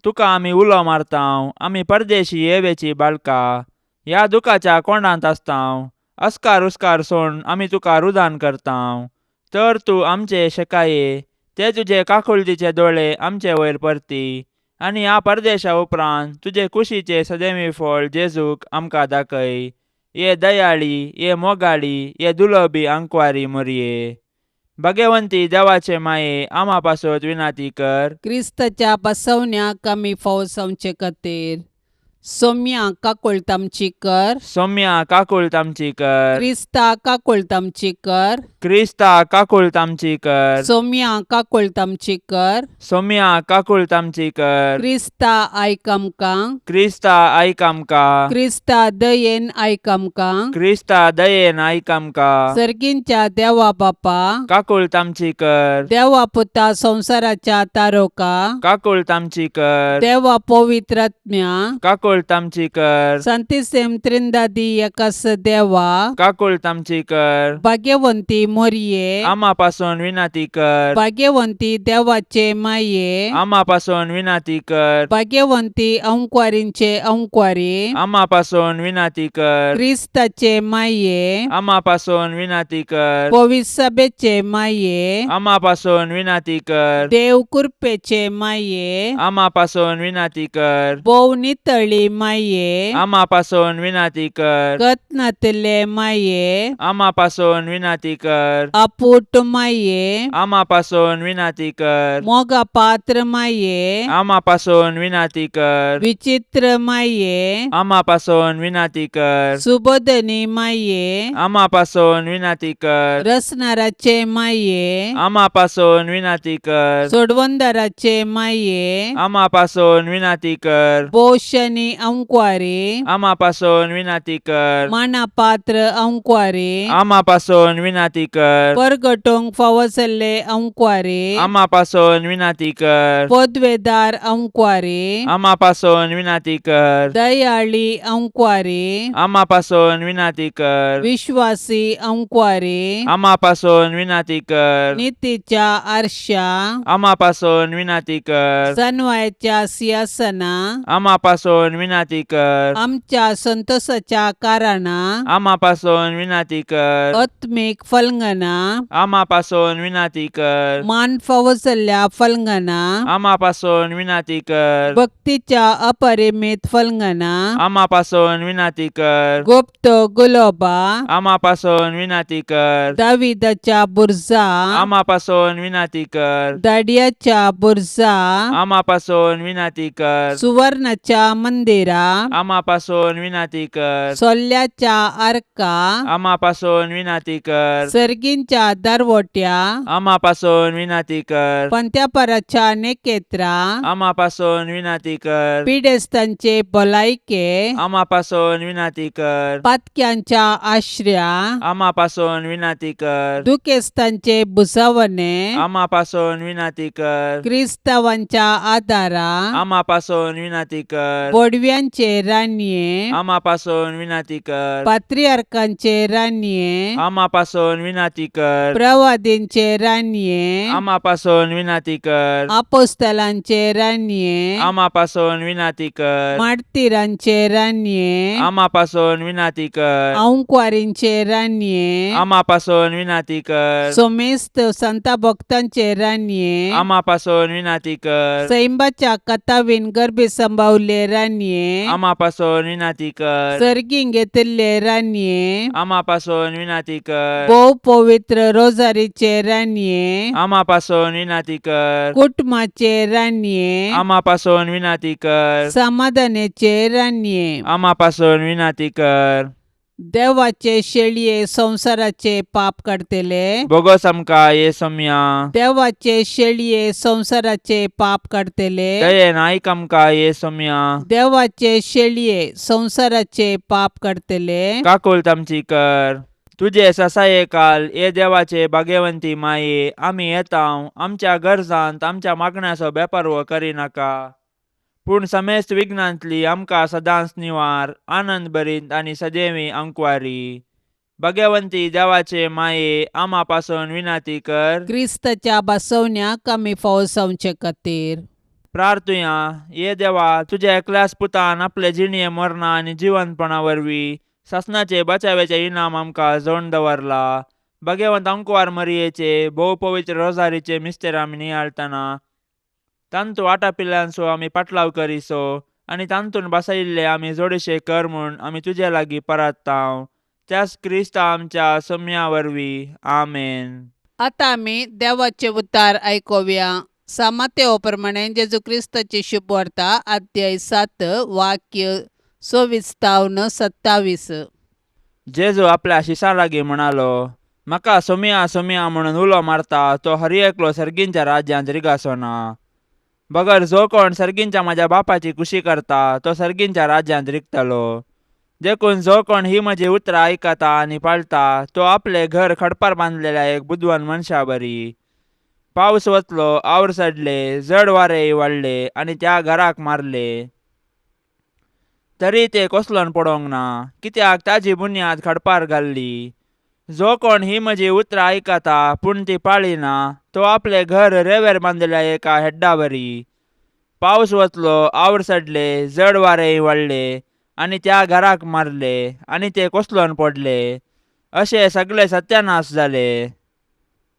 तुका आमी उलो मारतांव, आमी परदेशी येवेची बाळका, ह्या दुखाच्या कोंडांत आसतांव, अस्कार उस्कार सोड आमी तुका रुदान करतांव, तर तूं आमचे शेकाये, ते तुजे काकुळतीचे दोळे आमचे वयर परती आनी ह्या परदेशा उपरांत तुजे कुशीचे सदैवी फळ जेजूक आमकां दाखय. ये दयाळी, ये मोगाळी, ये दुलबी आंकवारी मोरये, भाग्यवंती देवाचे माये, आमा पासत विनाती कर. क्रिस्ताच्या बसवण्याक आमी फावो जावचे खातीर सोम्या काकुळट आमची कर. सौम्या काकुळट आमची कर. क्रिस्ता काकुळट आमची कर. क्रिस्ता काकुळट आमची कर. सोम्या काकुळट आमची कर. सोम्या काकुळट आमची कर. क्रिस्ता आयक आमकां. क्रिस्ता आयक आमकां. क्रिस्ता दयेन आयक आमकां. क्रिस्ता दयेन आयक आमकां. सर्गींच्या देवा बापा, काकुळट आमची कर. देवा पुता संवसाराच्या तारोका, काकुळट आमची कर. देवा पवित्रात्म्या, काकुळट आमची कर. संतिसेम त्रिंदादी एकास देवा, काकुळट आमची कर. भाग्यवंती मोरये, आमा पासून विनंती कर. भाग्यवंती देवाचे माये, आमा पासून विनंती कर. भाग्यवंती अंकवारींचे अंकवारी, आमा पासून विनंती कर. क्रिस्ताचे माये, आमा पासून विनंती कर. पविसभेचे माये, आमा पासून विनंती कर. देव कृपेचे माये, आमा पासून विनंती कर. भोव नितळी माये, आमा पासून विनंती कर. कतनातले माये, आमा पासून विनंती कर. अपूट माये, आमा पासून विनंती कर. मोगा पात्र माये, आमा पासून विनंती कर. विचित्र माये, आमा पासून विनंती कर. सुबोधनी माये, आमा पासून विनंती कर. रसनाराचे माये, आमा पासून विनंती कर. सोडवंदाराचे माये, आमा पासून विनंती कर. पोषणी अंकवारी, आमा पासून विनंती कर. मानापात्र अंकवारी, आमा पासून विनंती कर. परगटोंक फावो जाल्ले अंकवारी, आमा पासून विनंती कर. पदवेदार अंकवारी, आमा पासून विनंती कर. दयाळी अंकवारी, आमा पासून विनंती कर. विश्वासी अंकवारी, आमा पासून विनंती कर. नितीच्या आरशा, आमा पासून विनंती कर. सनवायच्या सिंहासना, आमा पासून विनंती कर. आमच्या संतोषाच्या कारणा, आमा पासून विनंती कर. आत्मीक फलंगना, आमा पासून विनंती कर. मान फावो जाल्ल्या फलंगना, आमा पासून विनंती कर. भक्तीच्या अपरिमित फलंगना, आमा पासून विनंती कर. गुप्त गुलोबा, आमा पासून विनंती कर. दाविदाच्या बुरजा, आमा पासून विनंती कर. दाडियाच्या बुरजा, आमा पासून विनंती कर. सुवर्णाच्या मंदिरा, आमा पासून विनंती कर. सोल्ल्याच्या आर्का, आमा पासून विनंती कर. सर्गींच्या दरवट्या, आमा पासून विनंती कर. पंत्यापराच्या नेकेत्रा, आमा पासून विनंती कर. पिडेस्तांचे भलायके, आमा पासून विनंती कर. पातक्यांच्या आश्र्या, आमा पासून विनंती कर. दुखेस्तांचे भुजावणे, आमा पासून विनंती कर. क्रिस्तावांच्या आदारा, आमा पासून विनंती कर. बोडव्यांचे रानये, आमा पासून विनंती कर. पात्रियार्कांचे रानये, आमा पासून विनंती कर. प्रवादींचे रानये, आमा पासून विनंती कर. आपोस्तलांचे रानये, आमा पासून विनंती कर. मार्तीरांचे रानये, आमा पासून विनंती कर. अंकवारींचे रानये, आमा पासून विनंती कर. सोमेस्त संता भक्तांचे रानये, आमा पासून विनंती कर. सैंबाच्या कथावीन गर्भी संभावले रानये, आमा पासून विनंती कर. सर्गीं घेतिल्ले रानये, आमा पासून विनंती कर. भोव पवित्र रोजारीचे रानये, आमा पासून विनंती कर. कुटुंबाचे रानये, आमा पासून विनंती कर. समाधानाचे रानये, आमा पासून विनंती कर. देवाचे शेळये संवसाराचे पाप काडटले, बोगोस आमकां ये सोम्या. देवाचे शेळये संवसाराचे पाप काडटले, दयेन आयक आमकां ये सोम्या. देवाचे शेळये संवसाराचे पाप काडटले, काकुळट आमची कर. तुजे ससाये काल ये देवाचे भाग्यवंती माये, आमी येता आमच्या गरजांत आमच्या मागण्याचो बेपर्व करिनाका, पूण समेस्त विघ्नांतली आमकां सदांच निवार, आनंद भरीत आनी सदैवी अंकवारी. भाग्यवंती देवाचे माये, आमा पासून विनंती कर. क्रिस्ताच्या बसवण्याक आमी फावो जावचे खातीर. प्रार्थुया. ये देवा, तुज्या एकल्याच पुतान आपले जिणये मरणा आनी जिवंतपणा वरवीं सासणाचे बचाव्याचे इनाम आमकां जोडून दवरला. भाग्यवंत अंकवार मरियेचे भोव पवित्र रोजारीचे मिस्तेर आमी नियाळतना तांतू आटापिल्ल्यांचो आमी पाटलाव करिसो आनी तांतून बसयिल्ले आमी जोडशे कर म्हूण आमी तुजे लागीं परत्तांव, त्याच क्रिस्ता आमच्या सम्या वरवीं. आमेन. आतां आमी देवाचे उतार आयकुया. सामातेव प्रमाणे जेजू क्रिस्ताची शुभवार्ता, अध्याय 7, वाक्य 26 27. जेजू आपल्या शिसां लागीं म्हणालो, म्हाका सोमया सोमया म्हणून उलो मारता तो हर एकलो सर्गींच्या राज्यांत रिगासो ना. बगर जो कोण सर्गींच्या म्हज्या बापाची खुशी करता तो सर्गींच्या राज्यांत रिगतलो. देखून जो कोण ही म्हजी उतरां आयकता आनी पाळटा तो आपलें घर खडपार बांदलेल्या एक बुदवान मनशा बरी. पावस वतलो, our चडले, जड वारेय वाडले आनी त्या घराक मारले, तरी ते कोसलोन पडोंक ना, कित्याक ताजी बुन्याद खडपार घाल्ली. जो कोण ही म्हजी उतरां आयकता पूण ती पाळिना तो आपलें घर रेंवेर बांदलेल्या एका हेड्डा बरी. पावस वतलो, our चडले, जड वारेय वाडले आनी त्या घराक मारले आनी ते कोसलोन पडले, अशे सगळे सत्यानाश जाले.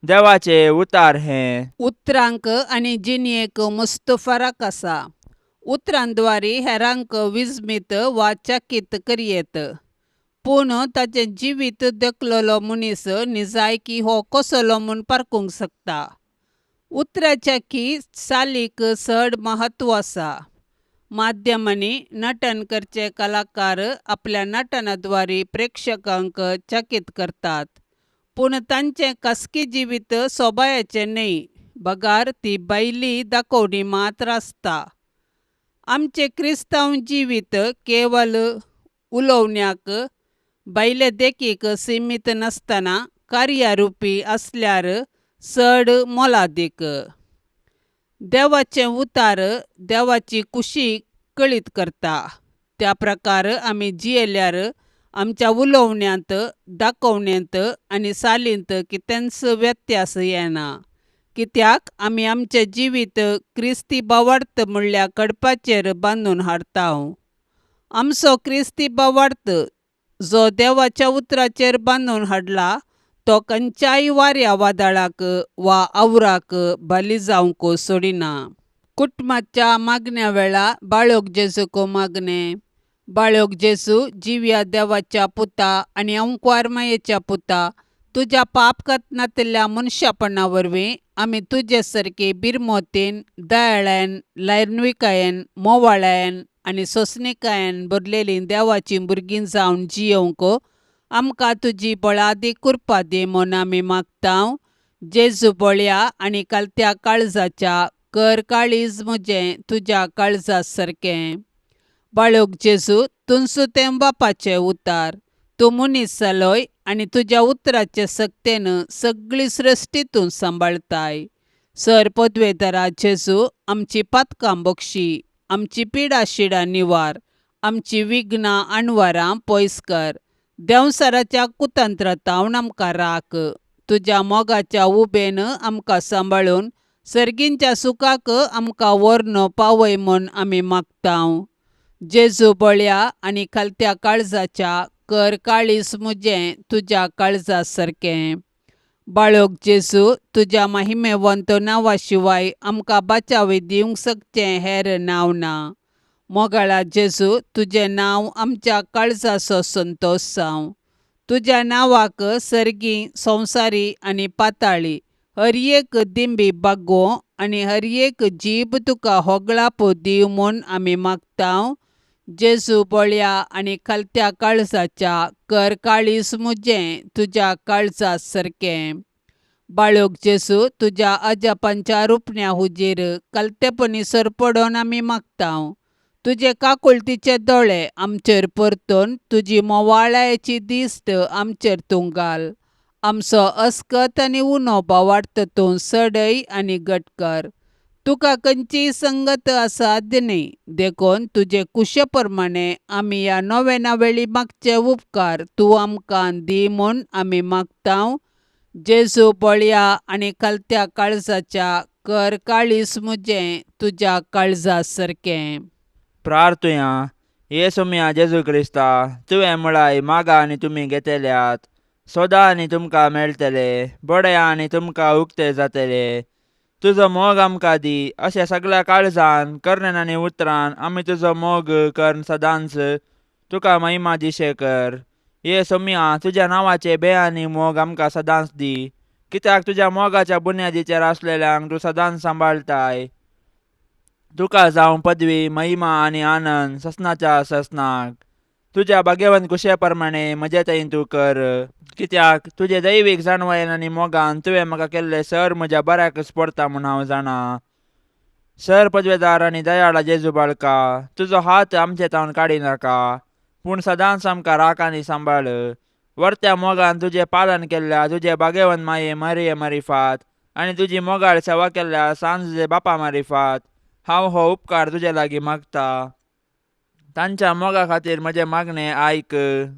देवाचे उतार हें. उतरांक आनी जिणेक मस्त फरक आसा. उतरांद्वारी हेरांक विस्मीत वा चकीत करयेत, पूण ताचें जिवीत देखलेलो मनीस निजायकी हो कसलो म्हूण पारखूंक शकता. उतराच्या की चालीक चड म्हत्व आसा. माध्यमांनी नटन करचे कलाकार आपल्या नटनाद्वारे प्रेक्षकांक चकीत करतात, पूण तांचें खासगी जिवीत सोबायाचें न्हय, बगार ती भायली दाखोवणी मात्र आसता. आमचें क्रिस्तांव जिवीत केवल उलोवण्याक भायले देखीक सिमीत नासतना कार्यारुपी आसल्यार चड मोलादीक. देवाचें उतार देवाची खुशी कळीत करता. त्या प्रकार आमी जियेल्यार आमच्या उलोवण्यांत, दाखोवण्यांत आनी चालींत कितेंच व्यत्यास येना, कित्याक आमी आमचें जिवीत क्रिस्ती भावार्थ म्हणल्यार खडपाचेर बांदून हाडटा. आमचो क्रिस्ती भावार्थ जो देवाच्या उतराचेर बांदून हाडला तो खंयच्याय वाऱ्या वादळाक वा आवराक बली जावंक सोडिना. कुटुंबाच्या मागण्या वेळा बाळक जेजूक मागणें. बाळक जेजू, जिव्या देवाच्या पुता आनी अंकवार मायेच्या पुता, तुज्या पाप नातिल्ल्या मनशापणा वरवीं आमी तुजे सारकी बिरमोतीन, दयाळायन, लायर्नविकायेन, मोवाळायन आनी सोंसणिकायेन भरलेलीं देवाचीं भुरगीं जावन जियोवंक आमकां तुजी बळादीक कृपा दी म्हूण आमी मागता. जेजू बळया आनी कालत्या काळजाच्या, कर काळीज म्हजें तुज्या काळजा सारकें. बाळक जेजू, तुमचो तें बापाचें उतार. तूं मनीस जालोय आनी तुज्या उतराचे सक्तेन सगळी सृश्टी तूं सांबाळताय. सर पदवेदारा जेजू, आमची पातकां बक्षी, आमची पिडा शिडा निवार, आमची विघ्नां अणवारां पयस कर. देंवसाराच्या कुतंत्रातावन आमकां राख. तुज्या मोगाच्या उबेन आमकां सांबाळून सर्गींच्या सुखाक आमकां व्हरून पावय म्हूण आमी मागता. जेजू बळया आनी खालत्या काळजाच्या, कर काळीज म्हजें तुज्या काळजा सारकें. बाळक जेजू, तुज्या महिमेवंत नांवा शिवाय आमकां बाचावी दिवंक शकचें हेर नांव ना. मोगाळा जेजू, तुजें नांव आमच्या काळजाचो संतोश जावं. तुज्या नांवाक सर्गी, संवसारी आनी पाताळी हर एक दिंबी बागोवं आनी हर एक जीब तुका होगळाप दिवं म्हूण आमी मागता. जेजू बळया आनी खालत्या काळजाच्या, कर काळीज म्हजें तुज्या काळजा सारकें. बाळक जेजू, तुज्या अजापांच्या रुपण्या हुजीर कालतेपणी सरपडोन आमी मागता. तुजे काकुळतीचे दोळे आमचेर परतून तुजी मोवाळायेची दिश्ट आमचेर तूं घाल. आमचो अस्कत आनी उणो भावार्थ तूं सडय आनी घट कर. तुका खंयचीय संगत असाध्य न्हय, देखून तुजे कुशे प्रमाणे आमी ह्या नोवेना वेळी मागचे उपकार तूं आमकां दी म्हूण आमी मागता. जेजू बळया आनी खालत्या काळजाच्या, कर काळीज म्हजें तुज्या काळजा सारकें. प्रार्थुया. येसुम्या जेजू क्रिस्ता, तुवें म्हळाय, मागा आनी तुमी घेतल्यात, सोदा आनी तुमकां मेळटले, बडया आनी तुमकां उक्ते जातले. तुजो मोग आमकां दी, अशें सगळ्या काळजान, करण्यान आनी उतरान आमी तुजो मोग करून सदांच तुका महिमा दिशे कर. ये सोम्या, तुज्या नांवाचे बे आनी मोग आमकां सदांच दी, कित्याक तुज्या मोगाच्या बुन्यादीचेर आसलेल्यांक तूं सदांच सांबाळटाय. तुका जावं पदवी, महिमा आनी आनंद ससनाच्या ससनाक. तुज्या भाग्यवंत कुशे प्रमाणे म्हजे तयेन तूं कर. कित्याक तुजे दैवीक जाणवायेन आनी मोगान तुवें म्हाका केल्लें सर म्हज्या बऱ्याकच पडटा म्हूण हांव जाणा. सर पदवेदार आनी दयाळा जेजू बाळका, तुजो हात आमचे तावन काडी नाका, पूण सदांच आमकां राख आनी सांबाळ. वर्त्या मोगान तुजें पालन केल्ल्या तुजे भाग्यवंत माये मारिये मारिफात आनी तुजी मोगाळ सेवा केल्ल्या सांज बापा मारिफात हांव हो उपकार तुजे लागीं मागता. तांच्या मोगा खातीर म्हजें मागणें आयक.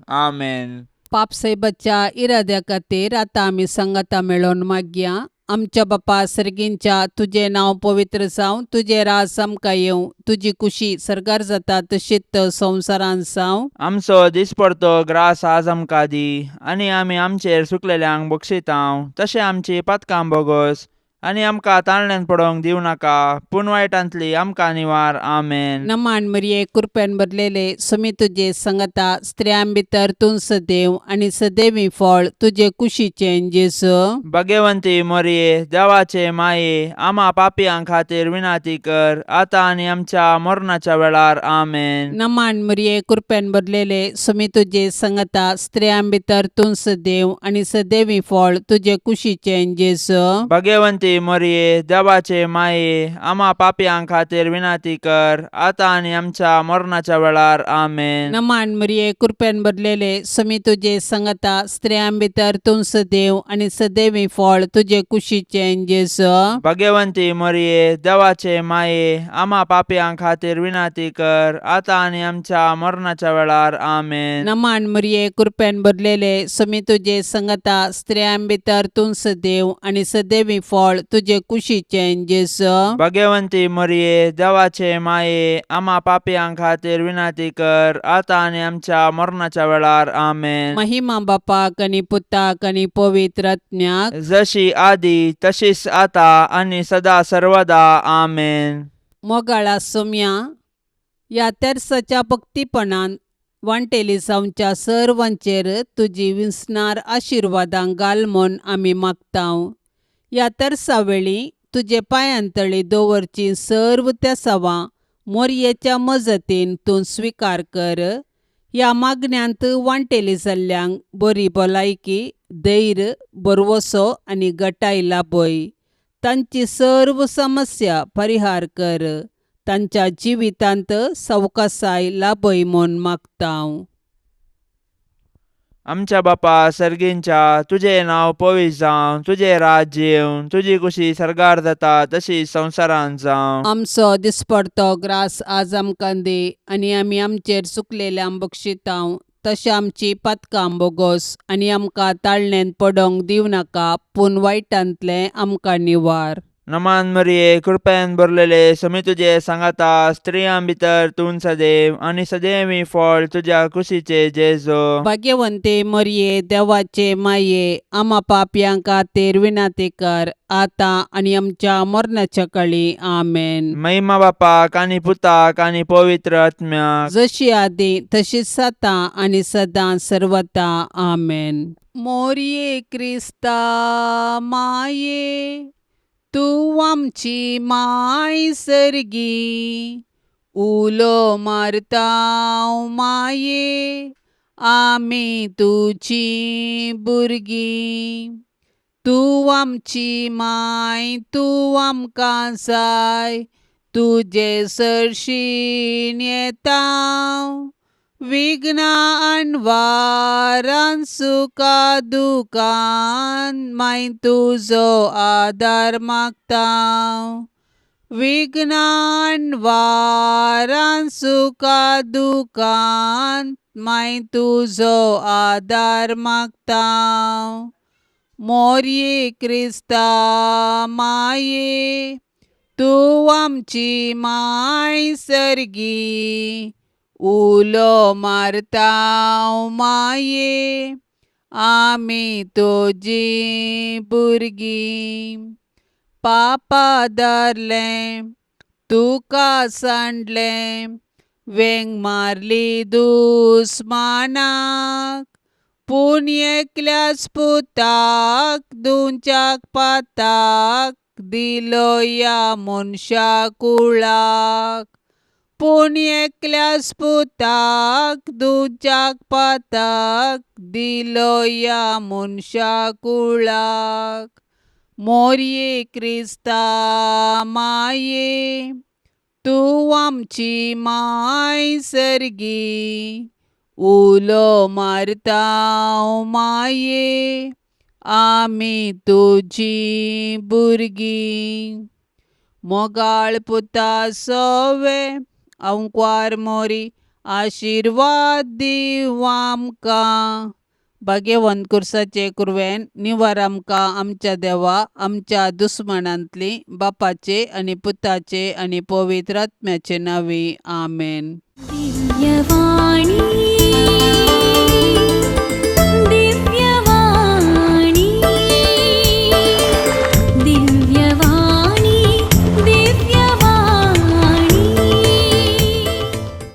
आमेन. पापसाहेबाच्या इराद्या खातीर आतां आमी सांगाता मेळोवन मागया. आमच्या बापा सर्गींच्या, तुजें नांव पवित्र जावं, तुजें राज आमकां येवं, तुजी कुशी सर्गार जाता तशीच संवसारांत जावं. आमचो दिसपडतो ग्रास आज आमकां दी आनी आमी आमचेर सुकलेल्यांक बक्षितांव तशें आमची पातकां बोगोस आनी आमकां ताळण्यान पडोवंक दिवं नाका, पूण वायटांतली आमकां निवार. आमेन. नमान मरिये, कृपेन भरलेले, सुमी तुजे संगता, स्त्रियां भितर तूं सदैव आनी सदैवी फळ तुजे कुशीचें जेजू. भाग्यवंती मोरये, देवाचे माये, आमा पापयां खातीर विनाती कर आतां आनी आमच्या मरणाच्या वेळार. आमेन. नमान मरिये, कृपेन भरलेले, सुमी तुजे संगता, स्त्रियां भितर तूं सदैव आनी सदैवी फळ तुजे कुशीचें जेजू. भाग्यवंती मोरये, देवाचे माये, आमा पापयां खातीर विनाती कर आतां आनी आमच्या मरणाच्या वेळार. आमेन. नमान मरिये, कृपेन भरलेले, सुमी तुजे संगता, स्त्रियां भितर तूं सदैव आनी सदैवी फळ तुजे कुशीचें जेजू. भाग्यवंती मोरये, देवाचे माये, आमा पापयां खातीर विनाती कर आतां आनी आमच्या मरणाच्या वेळार. आमेन. नमान मरिये, कृपेन भरलेले, सुमी तुजे संगता, स्त्रियां भितर तूं सदैव आनी सदैवी फळ तुजे कुशीचें जेजू. भाग्यवंती मोरये, देवाचे माये, आमा पापयां खातीर विनाती कर आतां आनी आमच्या मरणाच्या वेळार. आमेन. महिमा बापाक आनी पुताक आनी पवित्र आत्म्याक, जशी आदी तशीच आता आनी सदा सर्वदा. आमेन. मोगाळा सोम्या, ह्या तेर्साच्या भक्तीपणान वांटेली जावच्या सर्वांचेर तुजी विसणार आशिर्वादां घाल म्हूण आमी मागतांव. ह्या तेर्सा वेळी तुजे पांयांतळी दवरची सर्व तेसावां मोरयेच्या मजतीन तूं स्विकार कर. ह्या मागण्यांत वांटेली जाल्ल्यांक बरी भलायकी, धैर्य, भरवसो आनी गटाय लाभय. तांची सर्व समस्या परिहार कर. तांच्या जिवितांत सवकासाय लाभय म्हूण मागतांव. आमच्या बापा सर्गींच्या, तुजें नांव पवित्र जावं, तुजें राज्य येवं, तुजी कुशी सर्गार जाता तशी संवसारांत जावं. आमचो दिसपडतो ग्रास आज आमकां दी आनी आमी आमचेर चुकलेल्यांक बक्षितांव तशें आमची पातकां बोगोस आनी आमकां ताळणेंत पडोवंक दिवं नाका, पूण वायटांतलें आमकां निवार. नमान मरिये, कृपेन भरलेले, समी तुजे सांगाता, स्त्रियां भितर तूं सदैव आनी सदैवी फळ तुज्या कुशीचे जेजो. भाग्यवंते मरिये, देवाचे माये, आमा पापयां खातीर विनाती कर आतां आनी आमच्या मरणाच्या कळी. आमेन. महिमा बापाक आनी पुताक आनी पवित्र आत्म्याक, जशी आदी तशीच आतां आनी सदां सर्वता. आमेन. मोरये क्रिस्ता माये, तूं आमची माय सर्गी, उलो मारता माये, आमी तुजी भुरगीं. तूं आमची माय, तूं आमकां जाय, तुजे सरशीन येता, विघ्नां अणवारान सुखा दुखान माय तुजो आदार मागता. विघ्नां अणवारान सुखा दुखान माय तुजो आदार मागता. मोरये क्रिस्ता माये, तूं आमची माय सर्गी, उलो मारता माये, आमी तुजी भुरगीं. पापा धरलें तुका सांडलें, वेंग मारली दुस्मानाक, पूण एकल्याच पुताक दुंच्याक पाताक दिलो ह्या मनशा कुळाक. पूण एकल्याच पुताक दुज्याक पाताक दिलो ह्या मनशा कुळाक. मोरये क्रिस्ता माये, तूं आमची माय सर्गी, उलो मारता माये, आमी तुजी भुरगीं. मोगाळ पुता सोवे अंकवार मोरी, आशिर्वाद दीव आमकां. भाग्यवंत कुर्साचे कुरवेन निवार आमकां आमच्या देवा, आमच्या दुस्मानांतली, बापाचे आनी पुताचे आनी पवित्र आत्म्याचे नांवी. आमेन. दिव्यवाणी.